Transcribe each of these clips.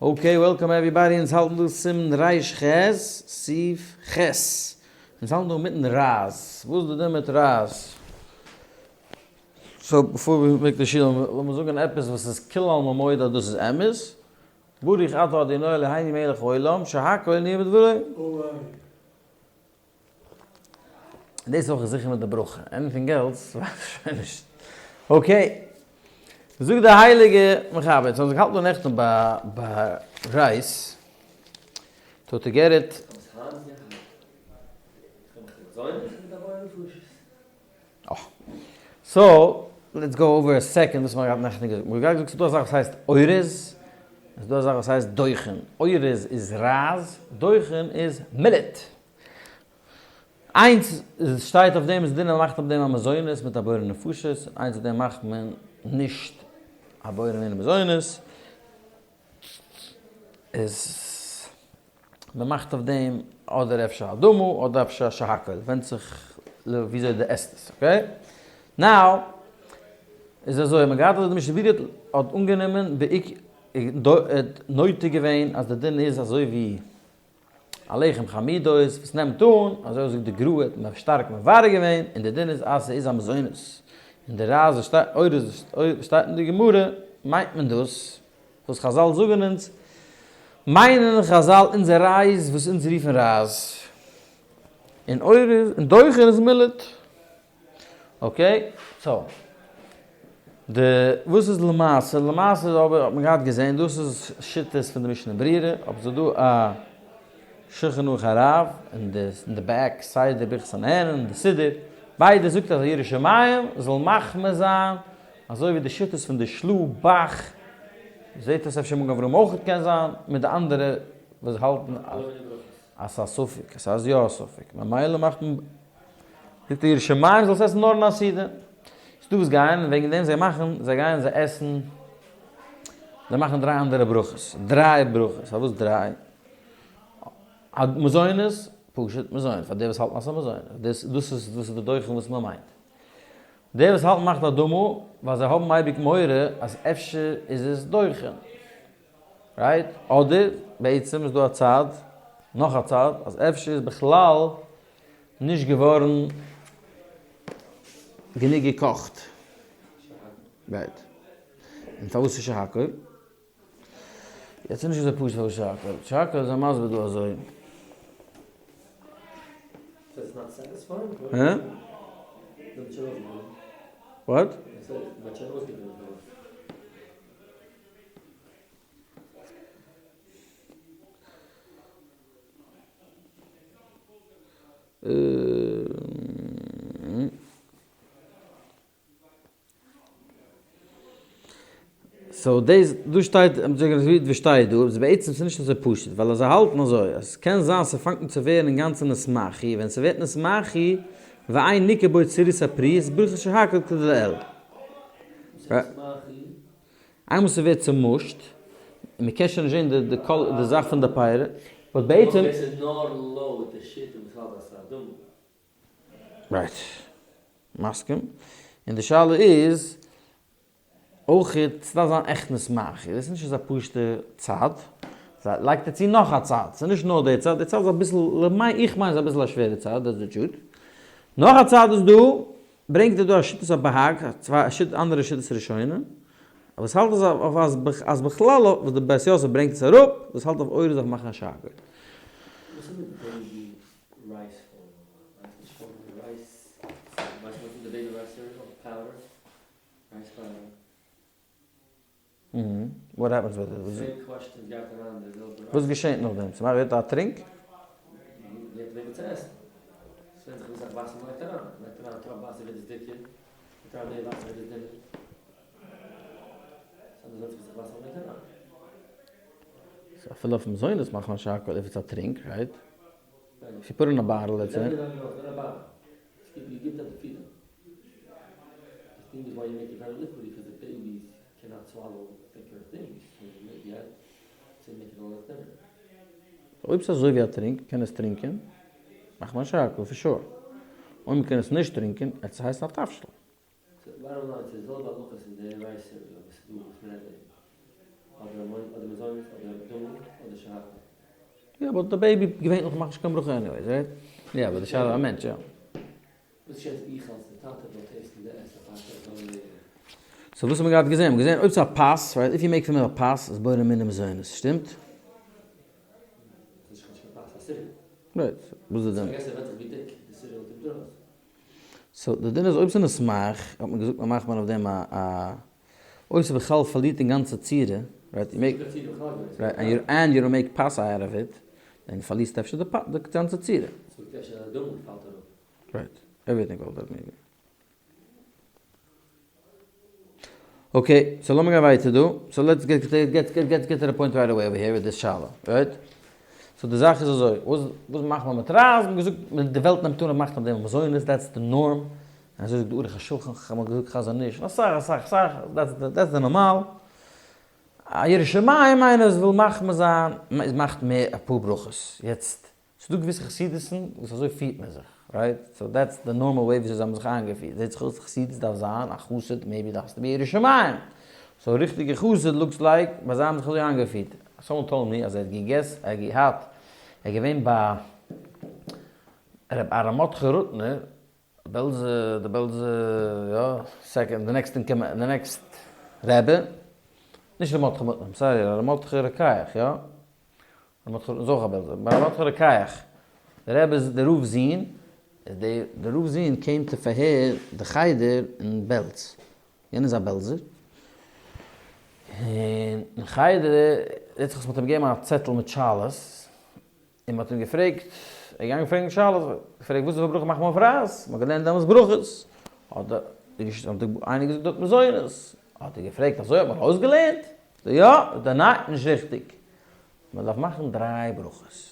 Okay, welcome everybody, אונז האלטן דא סימן ריש ח, סעיף ח. אונז האלטן דא אינמיטן רייז. וואס איז די דין מיט רייז? So, before we make די שיעור, לאמיר זאגן עפעס וואס איז כולי עלמא מודה אז דאס איז אמת. ברוך אתה אדוני אלהינו מלך העולם שהכל נהיה בדברו. דאס איז אויך זיכער מיט די ברכה, anything else ווייס איך שוין נישט. Okay, זאגט די הייליגע מחבר, so אונז האלטן דא נעכטן ביי ביי rice, to to get it. So, let's go over a second וואס מ'האט געהאט נעכטן געזאגט. מ'האט געהאט געזאגט ס'איז דא א זאך וואס הייסט אורז, און ס'איז דא א זאך וואס הייסט דוחן. אורז איז רייז, דוחן איז millet. איינס שטייט אויף דעם איז דין אז מ'מאכט אויף דעם א מזונות מיט א בורא נפשות, און איינס אויף דעם מאכט מען נישט א בורא מיני מזונות. איז מען מאכט אויף דעם אדער אפשר אדמה אדער אפשר שהכל, ווענדט זיך וויאזוי דו עסט עס, okay? Now, איז אזוי, מען געהאט אז די משנה ברורה האט אנגענומען בעיקר, נוטה געווען אז די דין איז אזוי ווי א לחם חמודות וואס נעמט אן, אזוי זאגט די גר"א האט מען שטארק מברר געווען, און די דין איז אז ס'איז א מזונות, און די רייז וואס שטייט אורז וואס שטייט אין די גמרא מיינט מען דאס וואס חזל זאגן אונז, מיינען חזל אונזער רייז וואס אונז רופן רייז, און אורז און דוחן איז millet. Okay, so. די וואס איז למעשה? למעשה איז אבער האט מען געהאט געזען דאס איז שיטות פון די משנה ברורה, אבער ס'איז דא א שולחן ערוך הרב אין די אין די back סדר ברכת הנהנין און די סידור, ביידע זאגט אז א ירא שמים זאל מחמיר זיין אזוי ווי די שיטות פון די של"ה ב"ח, זעהט אויס אפשר מגן אברהם אויך קען זיין, מיט די אנדערע וואס האלטן אז ס'איז א ספק, ס'איז יא א ספק, ממילא מאכט מען. זאגט ער ירא שמים זאלסט עסן נאר אין א סעודה. ס'דא וואס גייען און וועגן דעם זיי מאכן, זיי גייען זיי עסן, זיי מאכן דריי אנדערע ברכות, דריי ברכות, פארוואס דריי? מזונות, פשוט מזונות, פאר די וואס האלטן אז ס'איז מזונות, דאס דאס איז דאס איז די דוחן וואס מ'מיינט. די וואס האלטן מאכט אדמה, ווייל זיי האבן אייביג מורא אז אפשר איז עס דוחן. Right? אדער בעצם איז דא א צד, נאך א צד, אז אפשר איז בכלל נישט געווארן גענוג געקאכט. Right. און פארוואס איז שהכל? יעצט איז נישט אזוי פשוט פארוואס שהכל. שהכל איז א מסביר דא אזוי. הא? What? So דאס דא שטייט ווי שטייט דא איז בעצם ס'איז נישט אזוי פשוט ווייל אז זיי האלטן אזוי אז ס'קען זיין ס'פאנגט אן צו ווערן אינגאנצן נתמחוי ווען ס'ווערט נתמחוי ואין ניכר בו צורת הפרי איז ברכת שהכל כדלעיל. איינמאל ס'ווערט צומושט און מ'קען שוין נישט זען די די זאך פון די פירות, but בעצם. דאס איז נאר לויט די שיטה וואס האלט אז ס'איז אדמה. Right. מסכים. און די שאלה איז אויך ס'דארף זיין עכט נתמחוי, דאס איז נישט אזא פשוט'ע צד, לייגט ער צו נאך א צד, ס'איז נישט נאר די צד, די צד איז אביסל, למאי איך מיין איז אביסל א שווערע צד, that's the truth. נאך א צד איז דא, ברענגט ער דא א שיטת הבה"ג, צוויי שיטות אנדערע שיטות ראשונים, וואס האלט אז אויף אז בכלל וואס די בית יוסף ברענגט עס אראפ, וואס האלט אויף אורז דארף מאכן א שהכל. וואס איז מיט baby rice formula? ווייסט נישט פון rice, ווייסט מען פון די baby rice cereal powder? Rice powder. What happens with it? Same question גייט אריין די זעלבע rice. וואס געשענט נאכדעם? ס'ווערט א טרינק? ווערט ווערט צו עסן. ס'ווענדט זיך ווי סאך וואסער מ'לייגט אריין. מ'לייגט אריין א טראפ וואסער ווערט עס דיקער. מ'לייגט אריין מער וואסער ווערט עס דינער. ס'ווענדט זיך ווי סאך וואסער מ'לייגט אריין. סאו אפילו אויף מזונות מאכט מען שהכל if it's א טרינק, right? If you put in a bottle let's say. אויב ס'איז אזוי ווי א טרינק, מ'קען עס טרינקען, מאכט מען שהכל for sure. אויב מ'קען עס נישט טרינקען, עט עס הייסן א תבשיל. אדער מזונות אדער אדמה אדער שהכל. יא but די baby געווענליך מאכט נישט קיין ברכה anyways, right? יא but די שאלה א מענטש, יא. וואס שעצט איך אלס די טאטע וועל taste ן די עסן פאר איך זאל לערנען? so וואס האט מען געהאט געזען? מ'האט געזען אויב ס'איז א פת, right, if you make from it א פת איז בורא מיני מזונות, שטימט? ס'איז נישט קיין פת, א cereal. Right, וואס איז די דין? I guess ס'ווענדט זיך ווי דיק די cereal קומט ארויס. So די דין איז אויב ס'איז נסמך, האט מען געזאגט מ'מאכט מען אויף דעם א אויב ס'בכלל פארלירט אינגאנצן צורה, right, you make, right, and you don't make פת out of it, then פארלירסטו אפשר די גאנצע צורה. ס'זאגט אפשר אז די דומען פאלט אראפ. Right, everything פאלט אראפ maybe. Okay, so לאמיר גיין ווייטער דא. So let's get get get get to the point right away over here with this שאלה, right? So די זאך איז אזוי, וואס וואס מאכט מען מיט רייז? מ'האט געזאגט די וועלט נעמט אן אז מ'מאכט אויף דעם מזונות, that's the norm. און אזוי זאגט די ערוך השולחן, כ'האב געזאגט חזון איש, אסאך אסאך אסאך, that's the נארמאל. א ירא שמים איינער וואס וויל מחמיר זיין, מאכט מער אפאר ברכות. יעצט, ס'דא געוויסע חסידות'ן וואס אזוי פירט מען זיך, right? So that's the normal way וויאזוי זיי האבן זיך איינגעפירט. זעט זיך אויס חסידות דארף זיין, א חסיד, maybe דארפסטו be ירא שמים. So א ריכטיגע חסיד looks like, ביי זיי האבן זיך אזוי איינגעפירט. Someone told me אז ער האט געגעסט, ער האט געהאט, ער איז געווען ביי ר' אהרן מרדכי רוטנער, בעלזע, די בעלזע, יא, second, די next אין קאמענד, די next רבי, נישט ר' מרדכי מוטנער, I'm sorry, ר' מרדכי רוקח, יא? ר' מרדכי איז אויך א בעלזער, ר' מרדכי רוקח, די רבי איז די רב'ס זון, איז די די רב'ס זון קומט צו פארהער די חדר אין בעלז, יענער איז א בעלזער, און אין חדר, זעט זיך אויס מ'האט אים געגעבן א צעטל מיט שאלות, און מ'האט אים געפרעגט, ער איז געגאנגען פרעגן שאלות, געפרעגט וואס איז די ברכה מאכט מען אויף רייז, מ'האט געלערנט דעמאלטס ברכות, האט דער איינער געזאגט דארט מזונות, האט ער געפרעגט אזוי האט מען אויסגעלערנט? זאגט ער יא, זאגט ער ניין נישט ריכטיג, מען דארף מאכן דריי ברכות,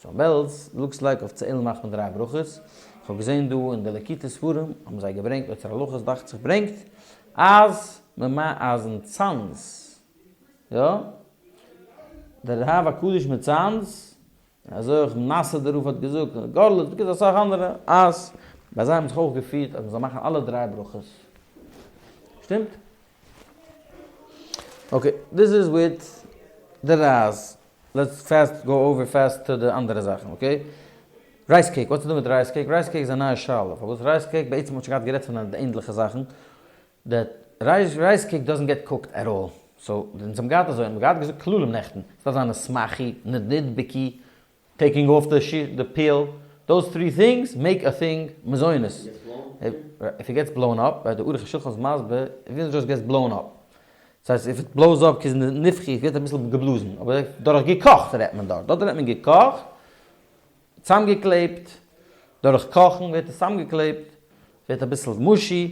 so אין בעלז looks like אויף צעהלים מאכט מען דריי ברכות, איך האב געזען דא אין די ליקוטי ספרים האבן זיי געברענגט אוצר הלכות דאכט זיך ברענגט אז אז אין צאנז יא, דער רב הקדוש מצאנז, און אזוי אויך נאסוידער רב האט געזאגט, און גארליץ, בקיצור אסאך אנדערע, אז ביי זיי האבן זיך אויך געפירט אז מ'זאל מאכן אלע דריי ברכות. שטימט? Okay, this is with the רייז. Let's fast go over fast to די אנדערע זאכן, okay? Rice cake, וואס איז דא מיט rice cake? Rice cake איז א נייע שאלה. פארוואס rice cake? בעצם האט שוין געהאט גערעדט פון די ענדליכע זאכן. די rice cake doesn't get cooked at all, so אונז האבן געהאט אזוי, מ'האט געהאט געזאגט כללים נעכטן, ס'דארף זיין נסמכו, נדבקו, taking off the peel, those three things make a thing מזונות. If it gets blown up, די ערוך השולחן איז מסביר, if it just gets blown up, ס'הייסט if it blows up כ'איז נפחי, ס'ווערט אביסל געבלאזן, אבער דורך געקאכט רעדט מען דארט, דארט רעדט מען געקאכט, צאמגעקלעבט, דורך קאכן ווערט עס צאמגעקלעבט, ווערט אביסל mushy,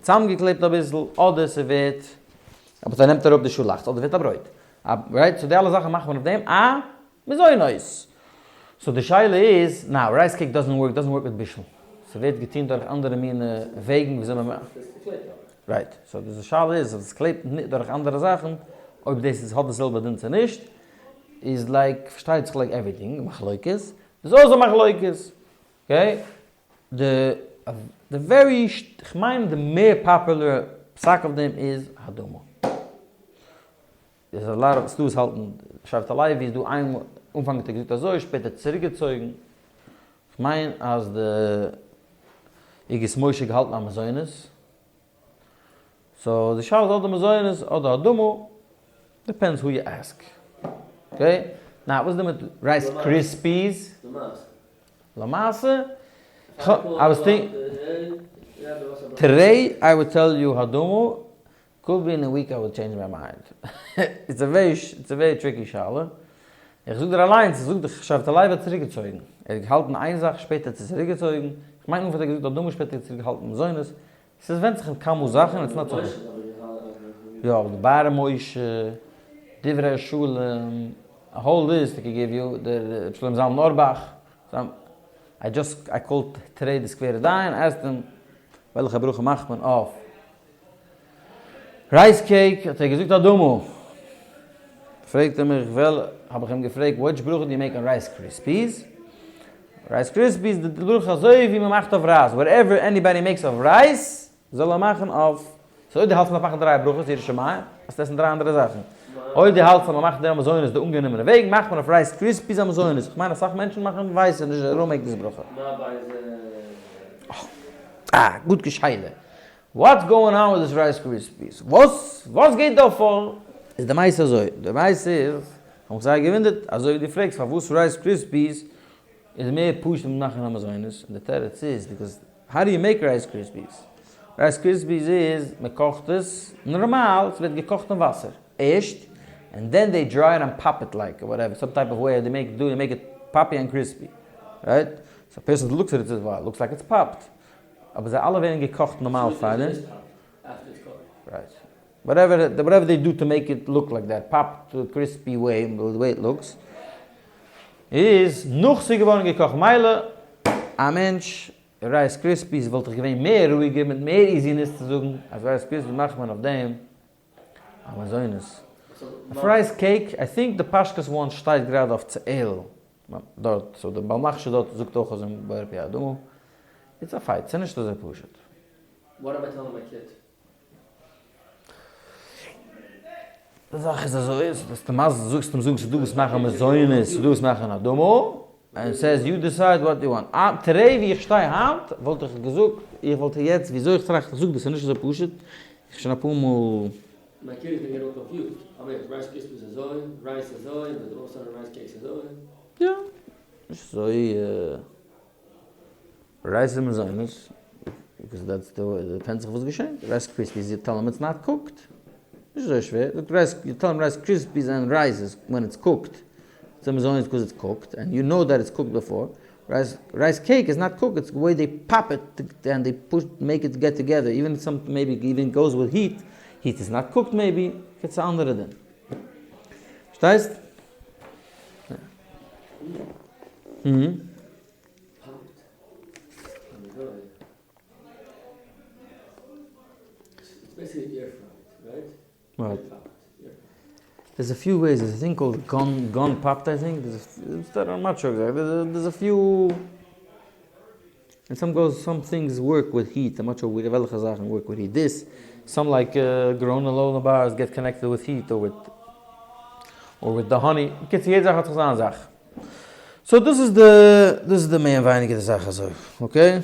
צאמגעקלעבט אביסל, אדער ס'ווערט, אבער ס'נעמט אראפ די שאלאכץ, אדער ווערט א ברויט. Right? So די אלע זאכן מאכט מען אויף דעם א מזונות. So די שאלה איז, now, rice cake doesn't work, doesn't work מיט בישול. ס'ווערט געטון דורך אנדערע מינע וועגן וויאזוי מען מאכט. Right. So די שאלה איז, אז עס קלעבט דורך אנדערע זאכן, אויב דאס איז האט די זעלבע דין צו נישט. איז like, פארשטייט זיך like everything, מחלוקת, איז אויך א מחלוקת, okay? די די very, כ'מיין די מער popular פסק אויף דעם איז האדמה. איז a lot of ס'דא וואס האלטן שבט הלוי איז דא איין אנפאנג האט ער געזאגט אזוי שפעטער צוריק געצויגן, כ'מיין אז די אגרות משה געהאלטן א מזונות. So די שאלה איז אדער מזונות אדער האדמה, depends who you ask. Okay? Now וואס איז דא מיט Rice Krispies? למעשה. למעשה? I was thinking, today I would tell you האדמה, could be in a week I would change my mind. It's a very it's a very tricky שאלה. איך זאג דיר אליינס, איך זאג דיך שבט הלוי האט צוריקגעצויגן. ער האט געהאלטן איין זאך שפעטער האט ער צוריקגעצויגן. כ'מיין אנפאנג האט ער געזאגט האדמה שפעטער האט ער צוריקגעהאלטן מזונות. ס'איז ווענדט זיך אין כמה זאכן, it's not so. יא, אבער די באר משה, דברי שלום, a whole list I could give you, דער ר' שלמה זלמן אורבאך, I just, I called today די סקווערע דיין, asked אים וועלכע ברכה מאכט מען אויף rice cake, האט ער געזאגט האדמה. פרעגט ער מיך וועל, האב איך אים געפרעגט which ברכה do you make on Rice Krispies? Rice Krispies די ברכה אזוי ווי מען מאכט אויף רייז, whatever anybody makes אויף רייז זאל ער מאכן אויף, so אויב די האלסט מען דארף מאכן דריי ברכות ירא שמים. וועסטו עסן דריי אנדערע זאכן. אויב דו האלטסט אז מען מאכט די מזונות די אנגענומענע וועג, מאכט מען אויף Rice Krispies א מזונות. איך מיין אסאך מענטשן מאכן ווייסע, נישט I don't make this ברכה. אה, גוט געשיילע. What's going on with this Rice Krispies? וואס וואס גייט דא פאר? איז די מעשה אזוי, די מעשה איז, כ'האב מיך זייער געוואונדערט, אזוי ווי דו פרעגסט פארוואס Rice Krispies איז מער פשוט מיט מאכן א מזונות, און די תירוץ איז, because how do you make Rice Krispies? Rice Krispies איז, מען קאכט עס נארמאל, ס'ווערט געקאכט אין וואסער ערשט, and then they dry it and pop it like whatever, some type of way they make do, they make it poppy and crispy, right? So a person looks at it says wow, looks like it's popped. אבער זיי אלע ווערן געקאכט נארמאל פארדעם. Right. Whatever whatever they do to make it look like that, popped crispy way, the way it looks, איז נאך ס'איז געווארן געקאכט מילא א מענטש Rice Krispies וואלט איך געווען מער רואיגער מיט מער easiness צו זאגן אז Rice Krispies מאכט מען אויף דעם א מזונות. אויף rice cake, I think די פשקות one שטייט גראדע אויף דארט, so די בעל מכשיר דארט זאגט אויך אזוי בורא פרי האדמה. It's a fight, ס'איז נישט אזוי פשוט. What am I telling my kid? די זאך איז אזוי, אז די מזל זאגסט אים זאגן ס'איז דא וואס מאכן מזונות, ס'איז דא וואס מאכן אדמה, and says you decide what you want. אה, תראה ווי איך שטיי היינט, וואלט איך געזאגט, איך וואלט יעצט, וויאזוי איך טראכט, איך זאג דאס איז נישט אזוי פשוט, איך שוין אפאר מאל. My kid is gonna get all confused, אבער Rice Krispies אזוי, rice אזוי, און all of a sudden rice cakes אזוי. יא, נישט אזוי. Rice איז מזונות, because that's the way, depends זיך וואס געשענט, Rice Krispies you tell them it's not cooked, נישט אזוי שווער, זאגט rice, you tell them Rice Krispies and rice is when it's cooked, it's מזונות because it's cooked, and you know that it's cooked before, rice rice cake is not cooked, it's the way they pop it and they push make it get together, even some maybe even goes with heat, heat is not cooked maybe, it's א אנדערע דין. פארשטייסט? There's a few ways, there's a thing called gun, gun popped I think, there's a, I'm not sure exactly, there's a, there's a few, and some goes, some things work with heat, I'm not sure וועלכע זאכן work with heat, this, some like uh, granola bars get connected with heat or with, or with the honey, קיצור יעדע זאך האט זיך זיין זאך. So דאס איז די, דאס איז די מער ווייניגער די זאך אזוי, okay?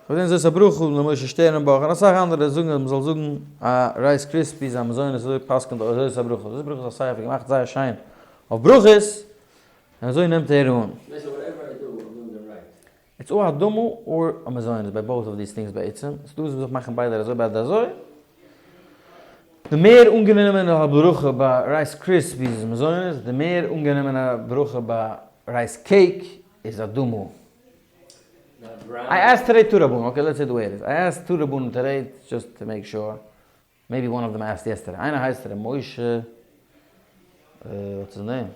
כ'האב געזען זאת הברכה און משה שטערנבוך און אסאך אנדערע זאגן אז מ'זאל זאגן א Rice Krispies א מזונות אזוי פסק'נט זאת הברכה, זאת הברכה איז א ספר געמאכט זייער שיין אויף ברכות און אזוי נעמט ער אן. It's or אדמה or א מזונות ביי both of these things בעצם, ס'דא וואס זיך מאכן ביידע אזוי ביידע אזוי. די מער אנגענומענע ברכה ביי Rice Krispies איז מזונות, די מער אנגענומענע ברכה ביי rice cake איז אדמה. I asked today two רבנים, okay let's say the way it is, I asked two רבנים today just to make sure, maybe one of them asked yesterday, איינער הייסט ר' משה, what's his name?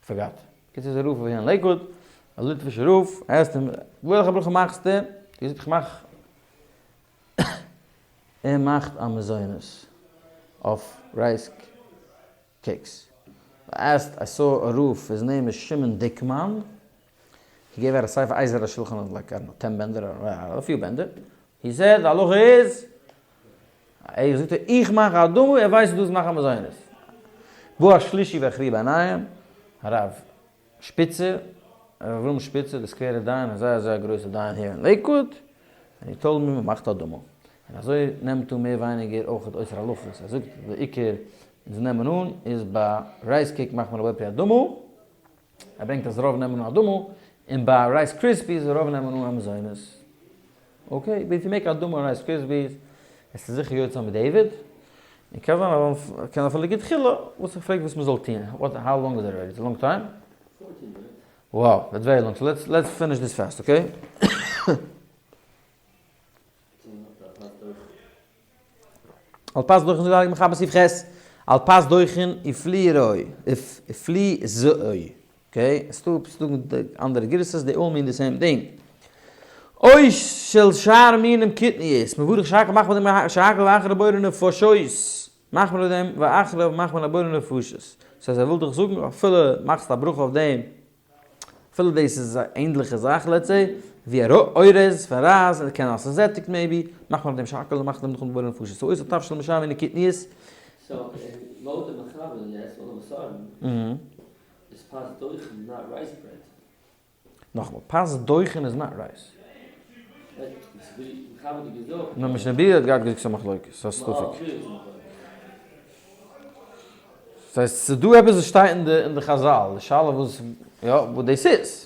Forgot. קיצור איז א רב אין לעיקוואד, א ליטווישע רב, asked אים, וועלכע ברכה מאכסטו? ער זאגט איך מאך, ער מאכט א מזונות אויף rice cakes. Asked, I saw א רב, his name איז שמעון דיקמאן, he gave out a ספר עזר השולחן of like, I don't know, ten בענדער, a few בענדער, he said, די הלכה איז, ער זאגט איך מאך א אדמה, ער ווייסט דאס מאכן מזונות. בא השלישי והכריע ביניהם, הרב שפיצער, הרב אברהם שפיצער, די סקווערע דיין, א זייער זייער גרויסע דיין here אין לעיקוואוד, און he told me מ'מאכט אדמה. און אזוי נעמט אן מער ווייניגער אויך אוצר הלכות, ער זאגט די עיקר אונז נעמען אן איז ביי rice cake מאכט מען א בורא פרי האדמה, ער ברענגט אז רוב נעמען אן אדמה, און ביי Rice Krispies רוב נעמען אן א מזונות. Okay, but if you make אדמה Rice Krispies, עס איז זיכער יוצא מיט דיעבד, און קען זיין אז קען אפילו לכתחילה, וואס איך פרעג וואס מען זאל טוהן, what how long is already, it's a long time? Wow, that's very long, so let's let's finish this fast, okay? על פת דוחין זאגט די הייליגע מחבר סעיף ח', על פת דוחין ופלי ופלי זוי, okay, ס'דא ס'דא אנדערע גירסאות, they all mean the same thing. אוי של שאר מינים קטניות, מברך שהכל מאכט מען דעם שהכל ואחר בורא נפשות, מאכט מען דעם ואחר מאכט מען א בורא נפשות. ס'הייסט ער וויל דיך זאגן אפילו מאכסט א ברכה אויף דעם, אפילו דאס איז א ענדליכע זאך let's say, ווי א אורז פון רייז, און קען זיין ס'איז זעטיגט maybe, מאכט מען אויף דעם שהכל און מאכט דעם נאכדעם בורא נפשות. סאו עושה תבשיל משאר מיני קטניות. so לויט די מחבר יעצט אדער מסורים איז פת דוחן not rice bread. נאכאמאל, פת דוחן איז not rice. נאר משנה ברורה האט געהאט געזאגט ס'איז א מחלוקת, ס'איז א ספק. ס'הייסט ס'איז דא עפעס וואס שטייט אין די אין די חזל, די שאלה וואס יא וואס דאס איז.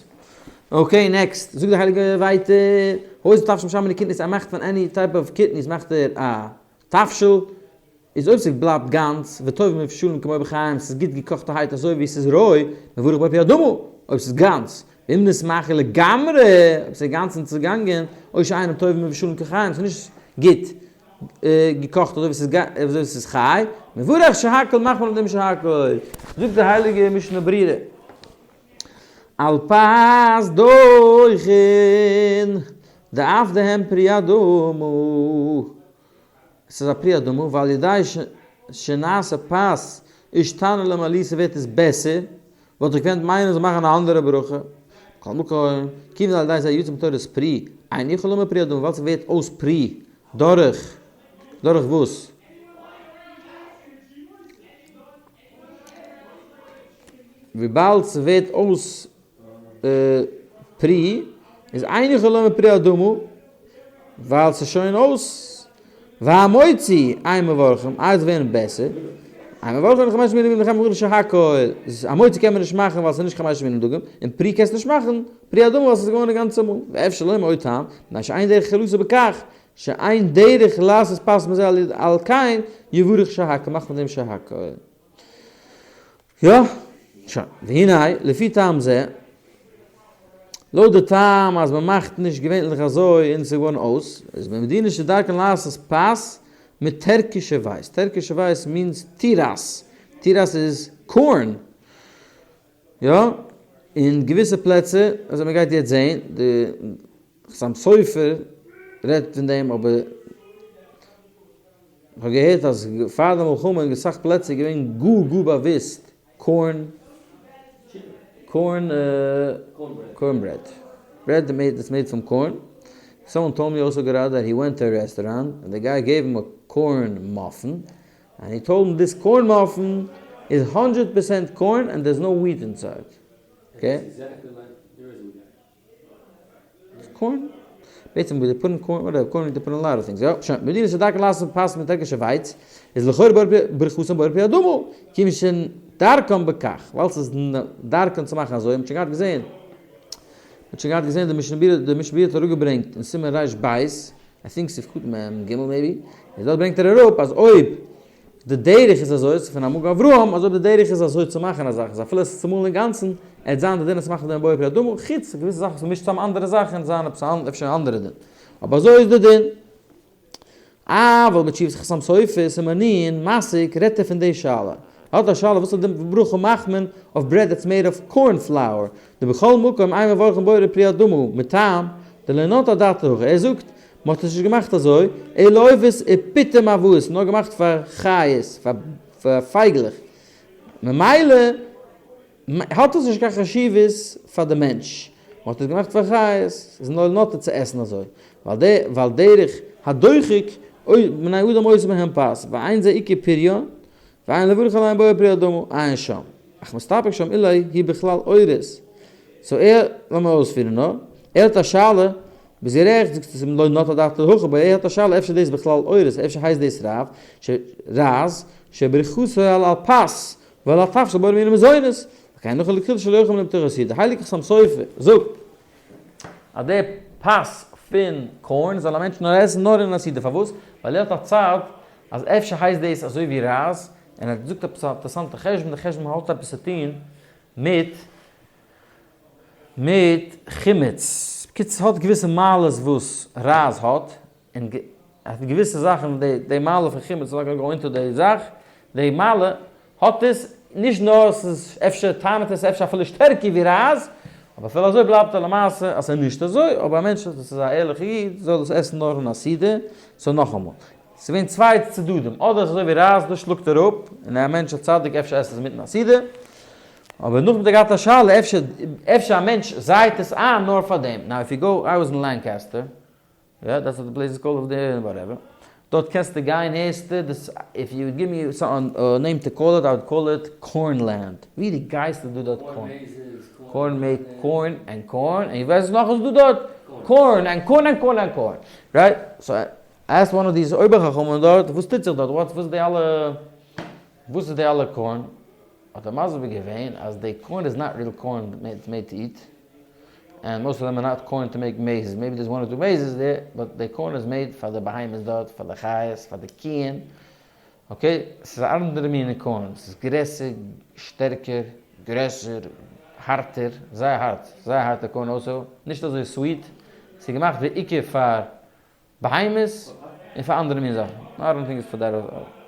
okay next, זאגט די הייליגע ווייטער, העושה תבשיל משאר מיני קטניות, ער מאכט פון any type of קטניות מאכט ער א תבשיל, איז אויב ס'בלייבט גאנץ, וטוב ומבושלים כמו בחיים, ס'איז גוט געקאכטערהייט אזוי ווי ס'איז רוי, מברך בורא פרי האדמה, אויב ס'איז גאנץ, ואם נתמעכו לגמרי, אויב ס'איז אינגאנצן צעגאנגען, או שאינם טובים ומבושלים כחיים, ס'איז נישט גוט געקאכט אזוי ווי ס'איז חי, מברך שהכל, מאכט מען אויף דעם שהכל. זאגט די הייליגע משנה ברורה, על פת דוחן, דאף דהם פרי האדמה. עס איז א פרי אדמה, ועל ידי שנעשה פת אישתנה למעליותא ווערט עס בעסער, וואלט איך געקענט מיינען זאל מאכן א אנדערע ברכה, מכל מקום, כיוון על ידי זה יצא מתורת פרי, אין יכול לומר פרי אדמה, ווייל ס'ווערט אויס פרי דורך, דורך וואס? וויבאלד ס'ווערט אויס פרי איז אין יכול לומר פרי אדמה ווייל ס'איז שוין אויס והמוציא אין מברכין איי עס ווערן בעסער אין מברכין חמש מינים דגים וכן שהכל המוציא קען מען נישט מאכן ווייל ס'איז נישט חמש מינים דגים און פרי קענסט נישט מאכן פרי אדמה ווייל ס'איז געווארן אינגאנצן אמאל ואפשר לומר עוד טעם מפני שאין דרך חילותו בכך שאין דרך לעשות פת מזה על כן יברך שהכל מאכט מען דעם שהכל. יא, שוין. והנה, לפי טעם זה, לויט די טעם אז מען מאכט נישט געווענליך אזוי און עס איז געווארן אויס, איז במדינה שדרכן לעשות פת מיט טערקישע ווייץ, טערקישע ווייץ means תירס, תירס איז corn, יא, אין געוויסע פלעצער, אזוי מען גייט יעצט זעהן, די חתם סופר רעדט פון דעם אבער כ'האב געהערט אז פאר די מלחמה אין אסאך פלעצער איז געווען גאר גאר באוויסט corn corn corn bread bread that's made from corn someone told me also גראדע that he went to a restaurant and the guy gave him a corn muffin and he told him this corn muffin is hundred percent corn and there's no wheat inside okay. Corn? בעצם ווי זיי put אין corn, אדער corn they put in lot of things, יא, שוין, מדינה שדרכן לעשות פת מטערקישע ווייץ, איז לכאורה בורא פרי ברכתם בורא פרי האדמה, כיוון שדרכם בכך, ווייל ס'איז דרכם צו מאכן אזוי, מ'האט שוין געהאט געזען, מ'האט שוין געהאט געזען די משנה ברורה, די משנה ברורה האט אראפגעברענגט אין סימן ריש בית, I think סעיף קטן מ ג maybe, און דארט ברענגט ער אראפ אז אויב די דרך איז אזוי, ס'איז פון המגן אברהם, אז אויב די דרך איז אזוי צו מאכן א זאך, איז אפילו עס איז צומאלן אינגאנצן, עט זיין די דין עס מאכן דעם בורא פרי האדמה, חוץ געוויסע זאכן וואס מ'מישט צוזאם אנדערע זאכן, עט זיין עפעס אפשר אן אנדערע דין. אבער אזוי איז די דין. אבל בתשובת חתם סופר, סימן נ', מסיק, רעדט ער פון די שאלה. ער האט א שאלה וואס איז די ברכה מאכט מען אויף bread that's made of corn flour, דבכל מקום אין מברכין בורא פרי האדמה, מטעם דלא נטעה דעתו הכי. ער זאגט מען האט עס נישט געמאכט אזוי, אלא לעופות ופיטום אבהות, נאר געמאכט פאר חיות, פאר פייגלעך, ממילא האט עס נישט קיין חשיבות פאר די מענטש, מען האט עס געמאכט פאר חיות, עס איז נאר נוטה צו עסן אזוי, ועל דרך הדוחק בני אדם עושים מהם פת, ואין זה עיקר פריון, ואין לברך עליהם בורא פרי האדמה, עיין שם. אך מסתפק שם אולי היא בכלל אורז. so ער, לאמיר אויספירן נאר, ער האט א שאלה, ביסט גערעכט, זאגסט עס איז לא נטע דעתו הכי, אבער ער האט א שאלה אפשר דאס בכלל אורז, אפשר הייסט דאס רב, ש רז, שברכתו על על פת, ועל התבשיל בורא מיני מזונות, וכן נכון לכתחילה שלא יאכל מן בתוך הסעודה. די הייליגע חתם סופר זאגט אז די פת פון corn זאל א מענטש נאר עסן נאר אין א סעודה, פארוואס? ווייל ער האט א צד אז אפשר הייסט דאס אזוי ווי רייז, און ער זאגט עפעס א אינטערעסאנטע חשבון, די חשבון האט עפעס צו טון מיט מיט חימוץ, בקיצור ס'האט געוויסע מעלות וואס רייז האט, און געוויסע זאכן די די מעלה פון חימוץ, לאמיר גיין into די זאך, די מעלה האט עס, נישט נאר ס'איז אפשר טענה'ט עס אפשר אפילו שטערקער ווי רייז, אבער אפילו אזוי בלייבט ער למעשה אז ס'איז נישט אזוי, אבער א מענטש וואס איז א ערליכע איד זאל עס עסן נאר אין א סעודה, so נאכאמאל, ס'איז געווען צוויי צדדים, אדער איז אזוי ווי רייז דאס שלאגט ער אפ, און א מענטש א צדיק אפשר עסט עס מיטן א סעודה. אבער נאכדעם האט ער געהאט א שאלה, אפשר אפשר א מענטש זייעט עס איין נאר פאר דעם. Now if you go, I was in Lancaster, יא, that's what the place is called אויף די whatever, דארט קענסטו גיין הערסטו, דאס if you give me a name to call it, I would call it corn land. ווי דו גייסט איז דא דארט corn. Corn made corn and corn, און ווייסט נאך וואס איז דא דארט? Corn and corn and corn and corn. Right? So ask one of these אויבער חכמים דארט, וואס טוט זיך דארט? וואס איז די אלע, וואס איז די אלע corn? האט ער מסביר געווען אז די corn איז not real corn made to eat, and most of them are not corn to make maize, maybe there's one or two maizes there, but די corn איז made פאר די בהמות דארט, פאר די חיות, פאר די קיען, okay, ס'איז א אנדערע מינע corn, ס'איז גרעסער, שטערקער, גרעסער, הארטער, זייער הארט, זייער הארטע corn also, נישט אזוי sweet, ס'איז געמאכט בעיקר פאר בהמות און פאר אנדערע מין זאכן, I don't think it's for that,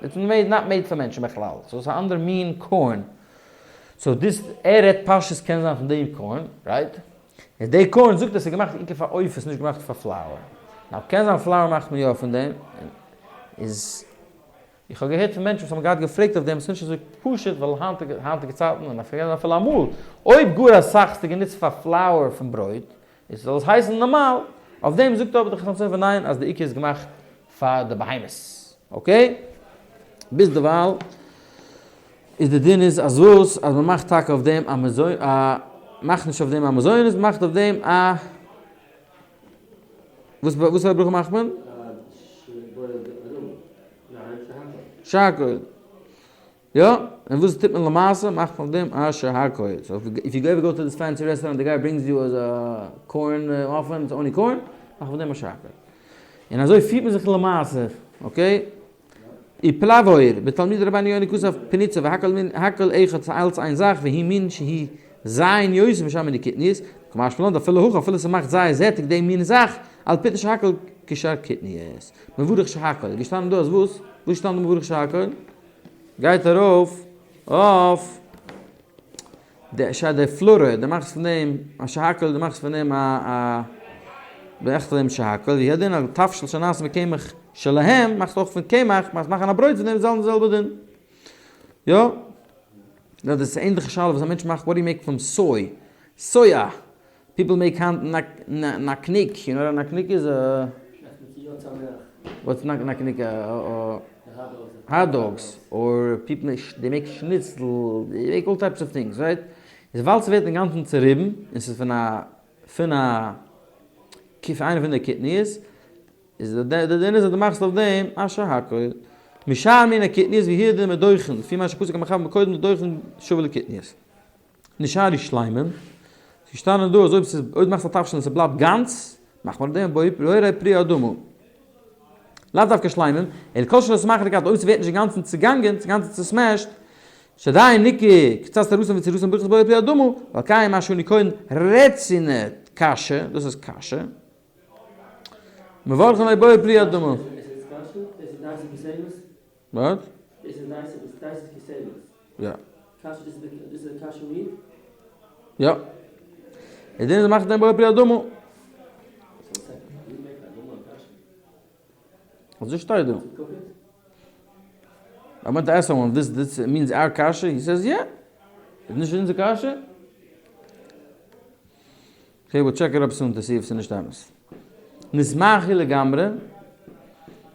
it's made not made פאר מענטשן בכלל, so ס'איז א אנדערע מין corn, so דאס ער רעדט פשטות קען זיין פון דעם corn, right? און די corn זאגט ער ס'איז געמאכט בעיקר פאר עופות נישט געמאכט פאר flour, now קען זיין flour מאכט מען יא פון דעם, איז איך האב געהערט פון מענטשן וואס האבן געהאט געפרעגט אויף דעם, ס'איז נישט אזוי פשוט ווייל היינטיגע היינטיגע צייטן און אפילו אמאל, אויב גאר אסאך האסטו גענוצט פאר flour פון ברויט, איז זאל עס הייסן נארמאל, אויף דעם זאגט אבער די חתם סופר ניין אז די עיקר איז געמאכט פאר די בהמות, okay? ביז דערווייל איז די דין איז אז וואס? אז מען מאכט טאקע אויף דעם א מזונות, א מאכט נישט אויף דעם א מזונות, מען מאכט אויף דעם א וואס וואס פאר א ברכה מאכט מען? שהכל. יא, און וואס טוט מען למעשה? מאכט מען אויף דעם א שהכל. So if you ever go to this fancy restaurant the guy brings you אזא corn muffin, it's only corn, מאכט מען אויף דעם א שהכל. און אזוי פירט מען זיך למעשה, okay? ופלבאור, בתלמיד רבינו יונה כתב פניצה והכל מין הכל אחד ס'איז אלץ איין זאך והיא מין שהיא זיין יותר משאר מיני קטניות, קמשמע לן דאפילו הכא אפילו ס'מאכט זייער זעטיג די מין זאך, על פי שהכל כשאר קטניות. מברך שהכל, איז געשטאנען דא אז וואס? וואס איז געשטאנען דא מברך שהכל? גייט ארויף אויף די ש די פלארע, די מאכסט פון דעם א שהכל, די מאכסט פון דעם א א בעכט פון דעם שהכל, והוא הדין על תבשיל שנעשה מקמח שלהם, מאכסט אויך פון קמח, מאכסט מאכן א ברויט פון דעם זעלבן זעלבע דין. יא? יא דאס איז ענדליכע שאלה וואס א מענטש מאכט, what do you make from soy? סויא! People make היינט נקניק, you know what נקניק איז? What's נקניק? Hot dogs, or people make, they make שניצל, they make all types of things, right? איז ווייל ס'ווערט אינגאנצן צוריבן, און ס'איז פון א, פון א, פון איינע פון די קטניות, איז די דין איז אז דו מאכסט אויף דעם א שהכל. משאר מיני קטניות והוא הדין מדוחן, לפי מה שפסק המחבר מקודם דוחן שווה לקטניות. נשארו שלימים, ס'איז געשטאנען דא אז אויב ס'איז אויב מאכסט א תבשיל און ס'בלייבט גאנץ, מאכט מען אויף דעם בורא פרי האדמה. לאו דווקא שלימים, אלא כל שלא סמך לקט, אויב ס'ווערט נישט אינגאנצן צעגאנגען, אינגאנצן צעסמעשט, שעדיין ניכר קצת צורתן וצורתן ברכת בורא פרי האדמה, ועל כן מה שאנו קורין רצינא קשה, דאס איז קשה. מברכין עליו בורא פרי האדמה. What? יא. יא. איז דער מאכט דעם בורא פרי האדמה. אזוי שטייט דא. I went to ask someone, this, this means our kasha? He says, yeah. איז נישט אונזער קשיא? Okay, we'll check it up soon to see if ס'איז נישט אמת. נשמחי לגמרי,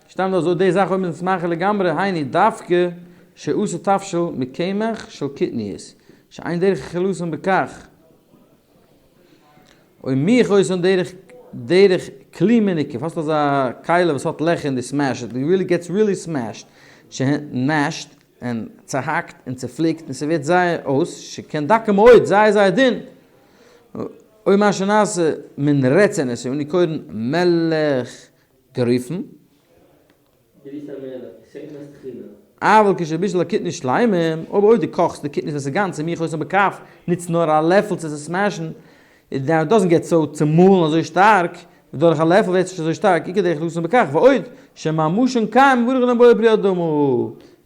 שטאמט אזוי די זאך אויב נשמחי לגמרי, היינו דווקא שעושה תבשיל מקמח של קטניות, שאין דרך אכילתן בכך. אוי מיך אויס אן דרך דרך כלי מניקה, האסט אזא כלי וואס האט לעכער און דו smash it, it really gets really smashed, mashed, און צעהאקט און צעפליקט און ס'ווערט זייער אויס, שכן דקה מאוד, זייער זייער דין, אוי מה שנעשה מן רצון עס און קורין מלך גרופן. אבל כשבישל הקטניות שלימים, אויב אויב דו קאכסט די קטניות ווען ס'איז גאנץ און מיך אויס בכף, נוץ נאר א לעפל צו עס smash ן, then it doesn't get so צומאלן אזוי שטארק, דורך א לעפל ווערט עס נישט אזוי שטארק, עיקר דרך לשון בכך, ועוד, שממשן קיים מברך עליהם בורא פרי האדמה.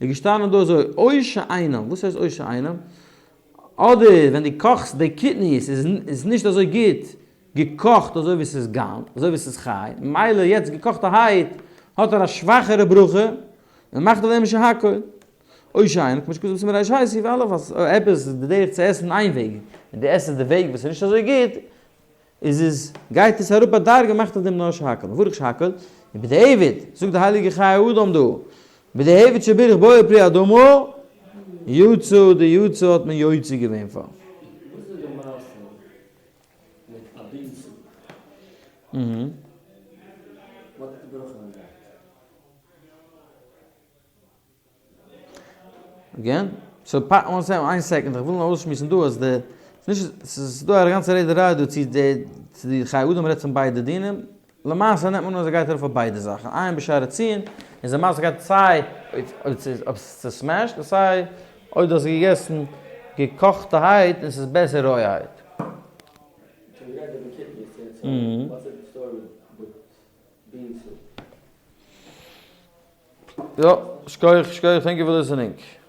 איז געשטאנען דא אזוי, או שאינם, וואס הייסט או שאינם? אדער ווען דו קאכסט די קטניות איז עס נישט אזוי גוט געקאכט אזוי ווי ס'איז גאנץ, אזוי ווי ס'איז חי, ממילא יעצט געקאכטערהייט האט ער א שוואכערע ברכה, און מאכט אויף דעם שהכל. או שאינו כמו שכתוב בסימן ר"ה סעיף א' אז אויב עפעס איז די דרך צו עסן איין וועג און דו עסט עס די וועג וואס איז נישט אזוי גוט איז עס גייט עס אראפ א דרגה מאכט אויף דעם נאר שהכל מברך שהכל און בדיעבד זאגט די הייליגע חיי אדם דא בדיעבד שבירך בורא פרי האדמה יצא די יצא האט מען יוצא געווען פאר. וואס איז די מעשה מיט א בין סופ? וואט איז די ברכה אן דעט? אגעין? סאו פאר וואן סעקאנד, איין סעקאנד, איך וויל נאר אויסשמועסן דא אז די, ס'נישט, ס'איז דא א גאנצע רעדעריי דא צו די, צו די חיי אדם רעדט פון ביידע דינים, למעשה נעמט מען אן אז ער גייט ארויף אויף ביידע זאכן, עיין בשערי ציון, און למעשה גייט סיי אויב ס'איז צעסמעשט און סיי אויב דו האסט געגעסן געקאכטערהייט און ס'איז בעסער רויעהייט. יא, שכוח, שכוח, thank you for listening.